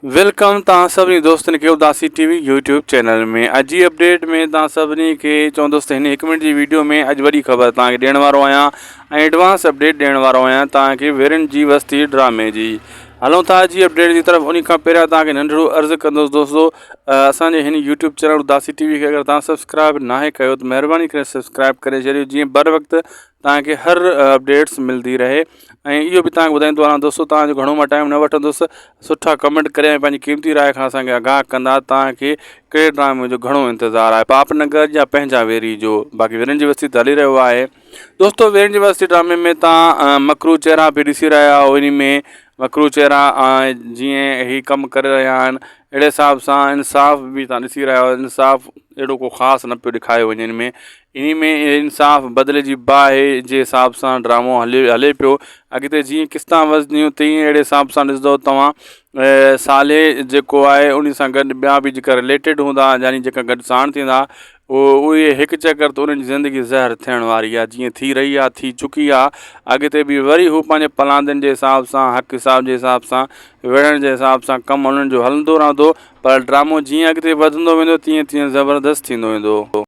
Welcome توهان سڀني دوستن کي Udasi T V YouTube channel ۾ اڄ جي اپڊيٽ ۾ توهان سڀني کي چوندس ته هن هڪ منٽ جي ويڊيو ۾ اڄ وڏي خبر توهان کي ڏيڻ وارو آهيان ۽ ايڊوانس اپڊيٽ ڏيڻ وارو آهيان توهان کي ويرن جي وستي ڊرامي جي هلون ٿا اڄ جي اپڊيٽ جي طرف ان کان پهريان توهان کي ننڍڙو عرض ڪندس دوستو اسان جي هن YouTube channel Udasi T V کي اگر توهان سبسڪرائب ناهي ڪيو ته مهرباني ڪري سبسڪرائب ڪري ڇڏيو جيئن بر وقت توهان کي هر اپڊيٽس ملندي رهي ۽ اهو به توهان کي ٻڌائيندو هلان دوستو توهان جو گهڻو مان ٽائيم نه وٺندس سٺا ڪمينٽ ڪري ۽ پنهنجي قيمتي راء کان اسان کي آگاهه ڪندا توهان کي ڪهڙي ڊرامي جو گهڻو انتظار آهي پاپ نگر يا پنهنجا ويري جو باقي ويرن جي وستي ته هلي رهيو آهي دوستو ويرن جي وستي ڊرامي ۾ توهان مڪرو چهرا به ڏسي رهيا آهيو ان ۾ مڪرو چهرا جيئن هي ڪم ڪري رهيا آهن اهڙي حساب سان انصاف به توهان ڏسي رهيا آهيو انصاف اهڙو ڪو خاص نه پيو ڏيکاريو وڃي ان ۾ انهي ۾ انصاف بدلي جي باهه جي حساب سان ڊرامو هلي هلي پيو اڳتي جيئن قسطان وڌنديون تيئن اهڙي حساب سان ڏسندو توهان صالح جيڪو آهي انهي سان گڏ ٻيا به جيڪا رليٽيڊ هوندا يعني جيڪا گڏ ساڻ ٿيندا اهي هڪ چڪر ته انهن جي زندگي زهر ٿيڻ واري آهي جيئن ٿي رهي آهي ٿي چڪي آهي اڳتي به وري هو پنهنجي پلاندن جي حساب سان حق حساب جي حساب سان وڙهڻ جي حساب سان ڪم انهن جو هلندو رهندو پر ڊرامو جيئن اڳتي وڌندو ويندو تيئن تيئن زبردست ٿيندو ويندو.